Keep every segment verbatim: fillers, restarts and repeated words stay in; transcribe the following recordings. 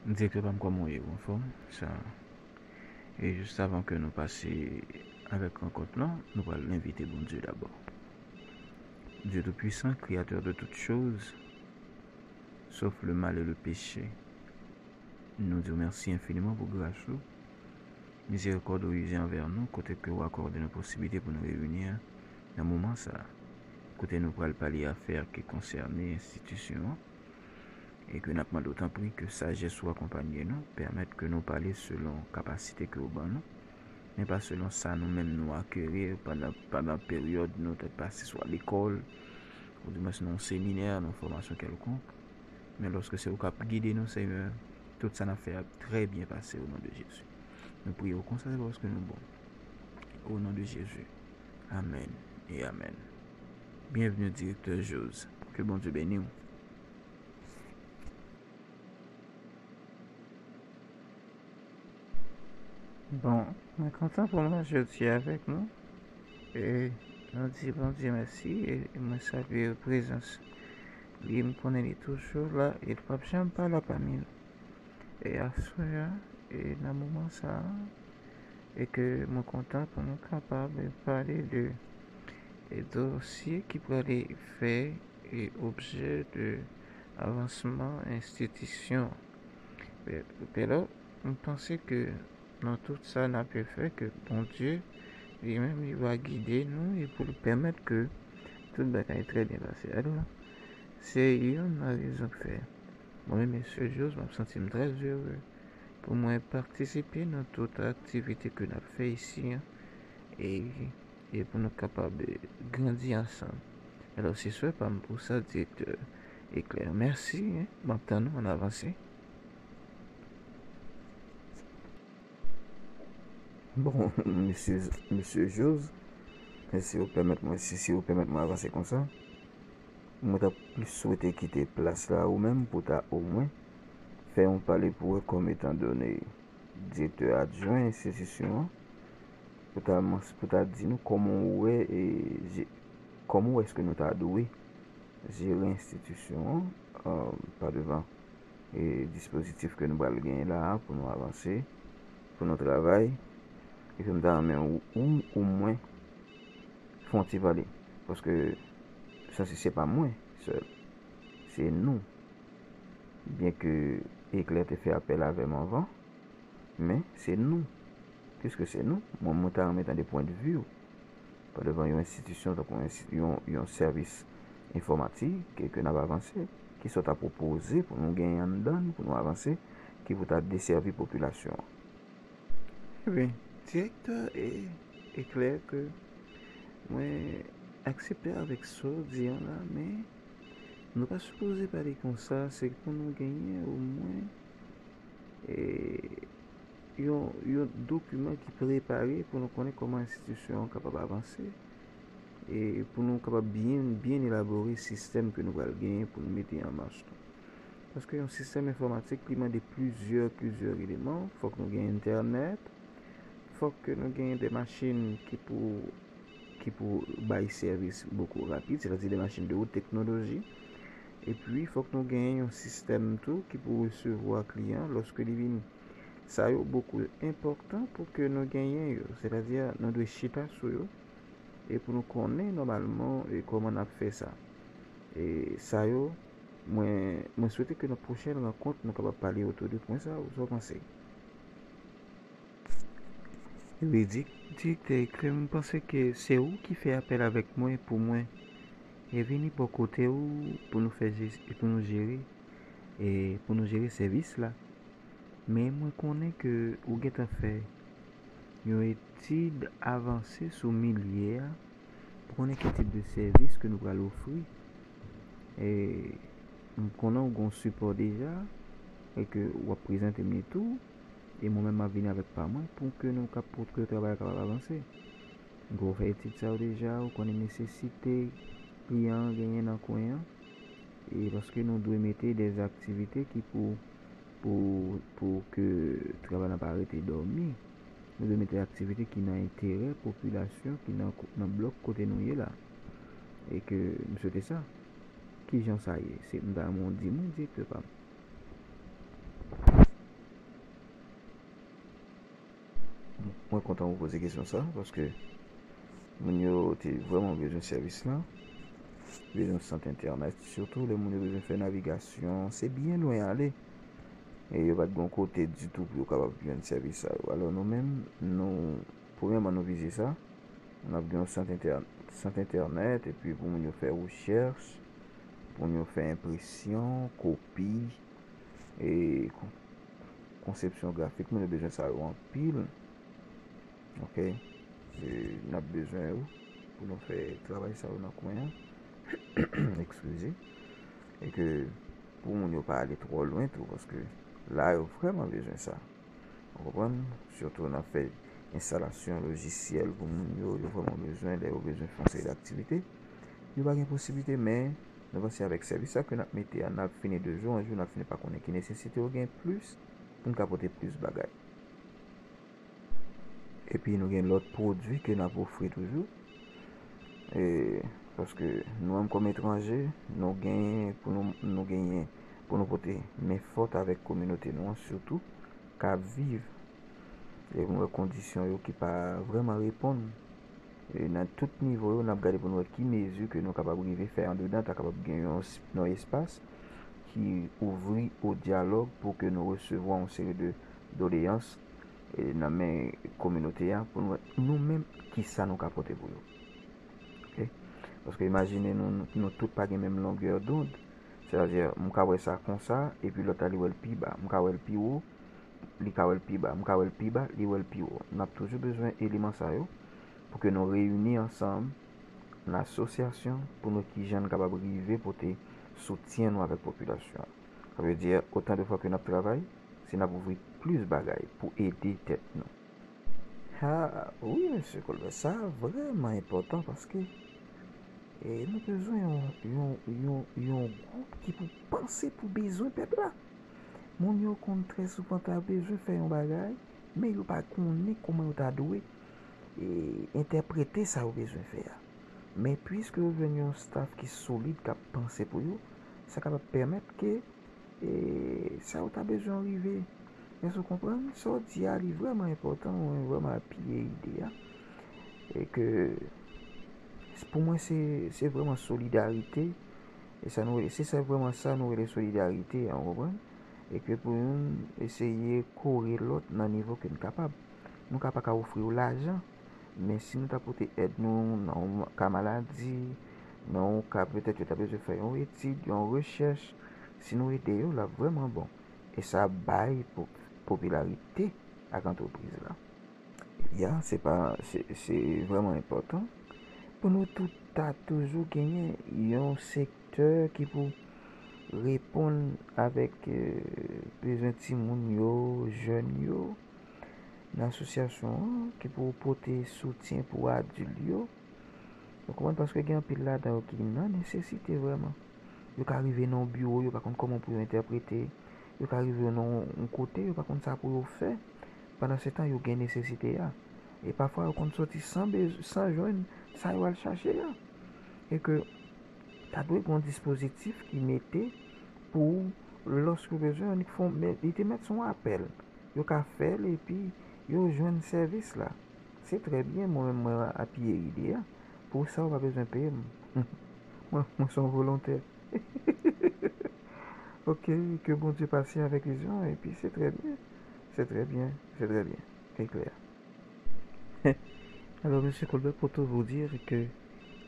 Direktè pa m, kòman w ye? Ou anfòm? Sa. E jis avan ke nou pase avèk rankont lan, nou pral envite Bondye dabò. Dieu Tout-Puissant, Créateur de toutes choses, sauf le mal et le péché, nou di w mèsi enfiniman pou gras ou, mizerikòd ou ize anvè nou, kote ke ou akòde nou posiblite pou nou reyini nan moman sa a, kote nou pral pale afè ki konsène enstitisyon an, e ke n ap mande w tanpri ke sajès ou akonpanye nou, pèmèt ke nou pale selon kapasite ke ou ban nou, men pa selon sa nou menm nou akeri pandan, pandan peryòd nou te pase swa lekòl, oudimwens nan yon seminè, nan yon fòmasyon kèlkonk. Men lòske se ou k ap gide nou, Senyè, tout sa n ap fè ap trè byen pase, o non de Jezi. Nou priye w konsa, se paske nou bon. O non de Jezi. Amèn e amèn. Byenvni, Direktè Joz. Ke Bondye beni w. Bon, mwen kontan pou mwen jodi avèk nou. E nou di Bondye mèsi e mwen salye prezans li. M konnen li toujou la e li p ap janm pa la pami nou. E aswè a, e nan moman sa a, e ke mwen kontan pou nou kapab pale de, e dosye ki prale fè e objè de avansman enstitisyon. Pè, pè la, m panse ke nan tout sa n ap fè, ke Bondye li menm li va gide nou e pou l pèmèt ke tout bagay trè byen pase. Alò, se youn nan rezon k fè mwen menm, Mesye Joz, m ap santi m trè ere pou mwen patisipe nan tout aktivite ke n ap fè isi an, e, e pou nou kapab, e, grandi ansanm. Alò, se swè pa m pou sa, Direktè Eclair. Mèsi, en. M ap tann ou ann avanse. Bon, mesye, mesye Joz, si ou pèmèt mwen, si, si ou pèmèt mwen avanse konsa, mwen ta plis swete kite plas la ou menm pou ta omwen fè yon pale pou wè kòm etan done direktè adjwen enstitisyon an, pou ta mans-, pou ta di nou kòman ou wè, e, je-, kòman ou wè èske nou ta dwe jere enstitisyon an, e, pa devan, e, dispozitif ke nou pral genyen la a pou nou avanse, pou nou travay. Epi m ta renmen ou, ou, ou mwen fè yon ti pale. Paske sa se, se pa mwen sèl. Se nou. Byenke Eclair te fè apèl avè m anvan, men se nou. Piske se nou, mwen, mwen ta renmen tande pwendvi w pa devan yon enstitisyon tankou yon ensti-, yon, yon sèvis enfòmatik ke, ke n ap avanse, kisa w ta pwopoze pou nou genyen anndan n, pou nou avanse, ki pou ta desèvi popilasyon an. Ebyen, direktè, e, Eclair, ke mwen aksepte avèk sa w di an la, men nou pa sipoze pale konsa, se pou nou genyen omwen, e, yon, yon dokiman ki prepare pou nou konnen kòman enstitisyon an kapab avanse, e pou nou kapab byen, byen elabore sistèm ke nou pral genyen pou nou mete an mach la. Paske yon sistèm enfòmatik, li mande plizyè, plizyè eleman. Fòk nou gen entènèt, fòk ke nou gen de machin ki pou, ki pou bay sèvis bokou rapid, sètadi de machin de wot teknoloji. Epi, fòk nou gen yon sistèm tou ki pou resevwa kliyan lòske li vini. Sa yo bokou enpòtan pou ke nou genyen yo, sètadi nou dwe chita sou yo e pou nou konnen nòmalman, e, kòman n ap fè sa. E sa yo, mwen, mwen swete ke nan pwochèn rankont, nou kapab pale otou de pwen sa yo. Sa w panse? Wi, di-, direktè Eclair, m panse ke se ou ki fè apèl avèk mwen pou mwen, e, vini bò kote w pou nou fè je-, pou nou jere, e, pou nou jere sèvis la. Men mwen konnen ke ou gentan fè yon etid avanse sou milye a, pou konnen ki tip de sèvis ke nou pral ofri. E m konnen w gen yon sipò deja, e ke w ap prezante m li tou, e mwen menm m ap vini avèk pa mwen pou ke nou kap-, pou ke travay la kapab avanse. Donk, ou fè etid sa yo deja, ou konnen nesesite kliyan an genyen nan kwen an. E paske nou dwe mete de aktivite ki pou, pou, pou ke travay la pa rete dòmi. Nou dwe mete aktivite ki nan enterè popilasyon ki nan ko-, nan blòk kote nou ye la. E ke m swete sa. Kijan sa ye? Se, m ta renmen w di mwen, direktè pa m. Mwen kontan ou poze kesyon sa, paske moun yo te vrèman bezwen sèvis la. Bezwen sant entènèt, sitou lè moun yo bezwen fè navigasyon, se byen lwen ale. E yo pa t gen kote ditou pou yo kapab jwenn sèvis sa yo. Alò nou menm, nou, premyèman, nou vize sa. N ap gen yon sant entè-, sant entènèt, epi pou moun yo fè rechèch, pou moun yo fè enpresyon, kopi, e kon-, konsepsyon grafik, moun yo bezwen sa yo anpil. Ok? E n ap bezwen yo pou nou fè travay sa yo nan kwen an. Eskize. E ke pou moun yo pa ale twò lwen tou, paske la yo vrèman bezwen sa. Ou konprann? Sitou n ap fè enstalasyon lojisyèl pou moun yo, yo vrèman bezwen, lè yo bezwen fè yon seri d aktivite. Yo pa gen posiblite, men nou panse avèk sèvis sa ke n ap mete a, n ap fini de jou an jou, n ap fini pa konnen ki nesesite yo gen plis pou n ka pote plis bagay. Epi nou gen lòt pwodui ke n ap ofri toujou. E, paske nou menm kòm etranje, nou genyen pou nou, nou genyen pou nou pote men fòt avèk kominote nou an, sitou k ap viv. E pou nou wè kondisyon yo ki pa vrèman reponn. E nan tout nivo yo, n ap gade pou nou wè ki mezi ke nou kapab rive fè andedan, ta kapab gen yon s-, yon espas ki ouvri o dyalòg pou ke nou resevwa yon seri de doleyans, e, nan men kominote a, pou nou wè nou menm kisa nou ka pote pou yo. Ok? Paske imajine nou, nou, nou tout pa gen menm longè dond. Sètadi, m ka wè sa konsa, epi lòt la li wè l pi ba. M ka wè l pi wo, li ka wè l pi ba. M ka wè l pi ba, li wè l pi wo. N ap toujou bezwen eleman sa yo pou ke nou reyini ansanm, an asosyasyon, pou nou wè kijan n kapab rive pote soutyen nou avèk popilasyon an. Sa vle di, otan de fwa ke n ap travay, se n ap ouvri plis bagay pou ede tèt nou. Ha, wi, mesye Colbert, sa vrèman enpòtan paske, e, nou bezwen yon, yon, yon, yon gwoup ki pou panse pou bezwen pèp la. Moun yo konn trè souvan ta bezwen fè yon bagay, men yo pa konnen kòman yo ta dwe, e, entèprete sa yo bezwen fè a. Men piske yo jwenn yon staff ki solid k ap panse pou yo, sa kapab pèmèt ke, e, sa yo ta bezwen rive. Èske w konprann? Sa w di a, li vrèman enpòtan, mwen vrèman apiye ide a. E ke, pou mwen, se, se vrèman solidarite. E sa nou, se sa vrèman sa nou rele solidarite a, w konprann? E ke pou youn eseye kore lòt nan nivo ke n kapab. Nou ka pa ka ofri w lajan, men si nou ta pote èd nou nan yon ka maladi, nan yon ka petèt yo ta bezwen fè yon etid, yon rechèch, si nou ede yo, l ap vrèman bon. E sa bay po-, popilarite ak antrepriz la. Ya, se pa, se, se vrèman enpòtan pou nou tout ta toujou genyen yon sektè ki pou reponn avèk, e, bezwen timoun yo, jèn yo, nan asosyasyon an, ki pou pote soutyen pou adil yo. Ou konprann? Paske gen anpil ladan yo ki nan nesesite vrèman. Yo ka rive nan yon biwo, yo pa konn kòman pou yo entèprete. Yo ka rive nan yon kote, yo pa konn sa pou yo fè. Pandan se tan, yo gen nesesite a. E pafwa, yo konn soti san bez-, san jwenn sa yo al chache a. E ke ta dwe gen yon dispozitif ki mete pou lòske w bezwen, annik fè yon, men li te mèt se yon apèl. Yo ka fè l epi yo jwenn sèvis la. Se trè byen, mwen menm mwen apiye ide a. Pou sa, ou pa bezwen peye m. Mwen, mwen se yon volontè. Ok, ke Bondye pase avèk vizyon, epi se trè byen. Se trè byen, se trè byen. E klè. Alò, mesye Colbert, pour tout vous dire que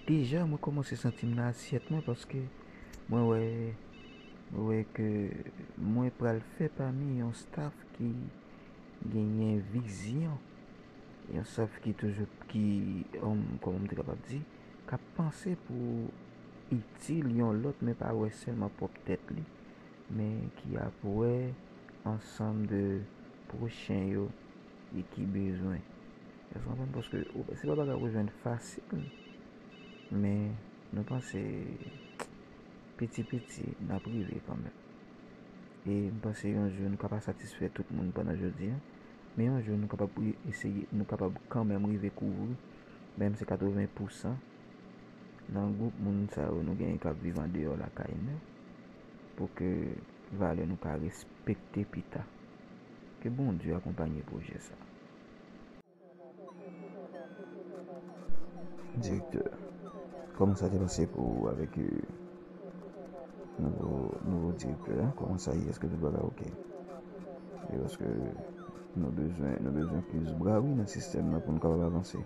deja mwen kòmanse santi m nan asyèt mwen, paske mwen wè, mwen wè ke mwen pral fè pami yon staff ki genyen vizyon, yon staff ki toujou, ki, um, kòman m te kapab di, k ap panse pou itil yon lòt, men pa wè sèlman pwòp tèt li, men ki ap wè ansanm de pwochen yo e ki bezwen. Èske w konprann? Paske ou, se pa bagay ou jwenn fasil, men nou panse piti piti, n ap rive kanmenm. E m panse yon jou nou ka pa satisfè tout moun pandan jodi a, men yon jou nou kapab ri-, eseye, nou kapab kanmenm rive kouvri, menm se katreven pousan nan gwoup moun sa yo nou genyen k ap viv andeyò lakay nou, pou ke valè nou ka respekte pita. Ke Bondye akonpanye pwojè sa. Direktè, kòman sa te pase pou ou avèk, euh, nouvo, nouvo direktè a? Kòman sa ye? Èske tout bagay oke? E paske nou bezwen, nou bezwen plis bra, wi, nan sistèm nan pou nou kapab avanse.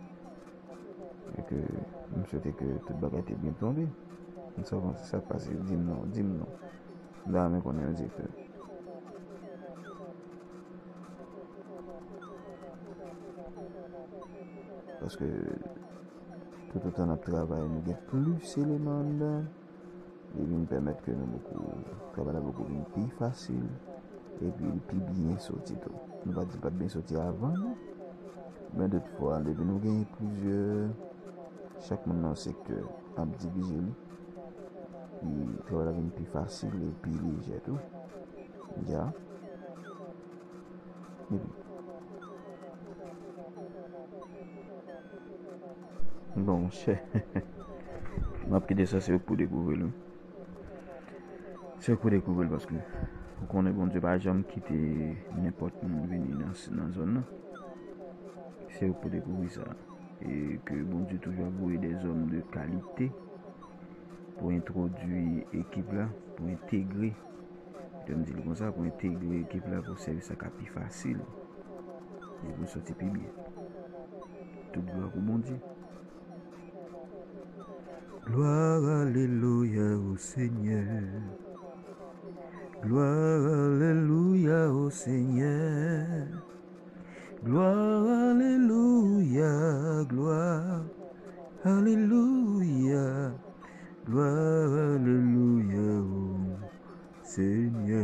E ke m swete ke tout bagay te byen tonbe. M sa panse sa pase, di m non, di m non. M ta renmen konnen, direktè. Paske toutotan n ap travay, nou gen plis eleman anndan. Li vin pèmèt ke nou bokou, travay la bokou vin pi fasil, epi li pi byen soti tou. Nou pa di l pa t byen soti avan, non. Men de tout fwa, depi nou genyen plizyè, chak moun nan yon sektè ap dirije li, li, travay la vin pi fasil e pi lejè tou. Ya. Epi, bon, monchè, m ap kite sa, se ou k pou dekouvri l, wi. Se ou k pou dekouvri l, paske ou konnen Bondye pa janm kite nenpòt moun vini nan, nan zòn nan. Se ou k pou dekouvri sa. E ke Bondye toujou ap voye dèzòm de kalite pou entwodui ekip la, pou entegre, jan m di l konsa, pou entegre ekip la, pou sèvis la ka pi fasil e pou soti pi byen. Tout glwa pou Bondye. Glwa, alelouya, o Senyè. Glwa, alelouya, o Senyè. Glwa, alelouya, glwa, alelouya, glwa, alelouya, o Senyè.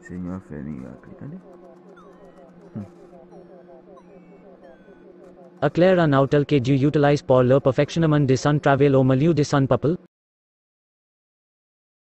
Senyè a fè mirak, tande. Hmm. Eclaire un autel que Dieu utilise pour le perfectionnement de son travail au milieu de son peuple.